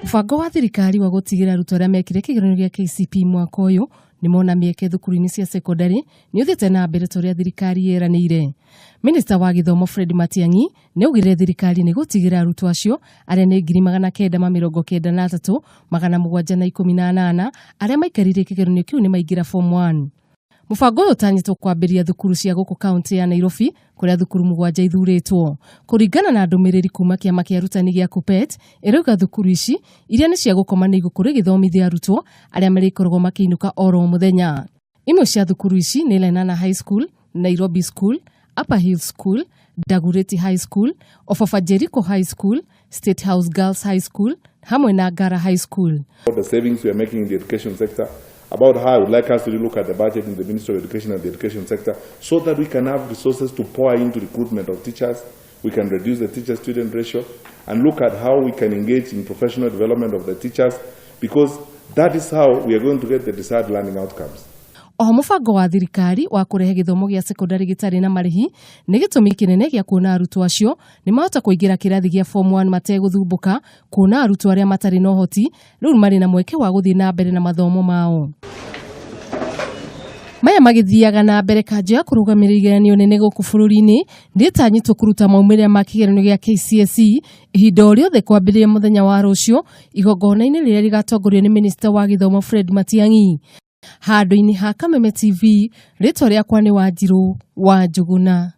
Mũbango wa thirikari wa gũtigĩra arutwo arĩa mekire kĩgeranio gĩa KCPE mwaka ũyũ nĩ mona mĩeke thukuru-inĩ cia cekondarĩ nĩ ũthiĩte na mbere ta ũrĩa thirikari yeranĩire. Minista wa gĩthomo Fred Matiang'i nĩ augire thirikari nĩ gũtigĩra arutwo acio arĩa nĩ 993,718 arĩa maikarire kĩgeranio kĩu nĩ maingĩra form 1. Mũbango ũyũ ũtanyĩtwo kwambĩrĩria thukuru cia gũkũ kaunti ya Nairobi kũrĩa thukuru mũgwanja ithurĩtwo. Kũringana na ndũmĩrĩri kuma kĩama kĩa arutani gĩa KUPPET, ĩrauga thukuru ici iria nĩ cia gũkoma nĩ igũkorwo igĩthomithia arutwo arĩa marĩkoragwo makĩinũka oro mũthenya. Imwe cia thukuru ici nĩ Lenana High School, Nairobi School, Upper Hill School, Dagoretti High School, Ofafa Jericho High School, State House Girls High School hamwe na Ngara High School. The savings we are making in the education sector, about how I would like us to look at the budget in the Ministry of Education and the education sector so that we can have resources to pour into recruitment of teachers, we can reduce the teacher-student ratio, and look at how we can engage in professional development of the teachers, because that is how we are going to get the desired learning outcomes. Oho mũbango wa thirikari wa kũrehe gĩthomo gĩa cekondarĩ gĩtarĩ na marĩhi nĩ gĩtũmi kĩnene gĩa kuona arutwo acio nĩ mahota kũingĩra kĩrathi gĩa form 1 mategũthumbũka, kuona arutwo arĩa matarĩ na ũhoti rĩu marĩ na mweke wa gũthiĩ na mbere na mathomo mao. Maya magĩthiaga na mbere, kanjũ ya kũrũgamĩrĩra igeranio nene gũkũ bũrũri-inĩ nĩ ĩtanyĩtwo kũruta maumĩrĩra ma kĩgeranio gĩa KCSE ihinda o rĩothe kwambĩrĩria mũthenya wa rũciũ igongona-inĩ rĩrĩa rĩgatongorio nĩ minista wa gĩthomo Fred Matiang'i. Handũ-inĩ ha Kameme TV, rĩtwa rĩakwa nĩ Wanjirũ wa Njũgũna.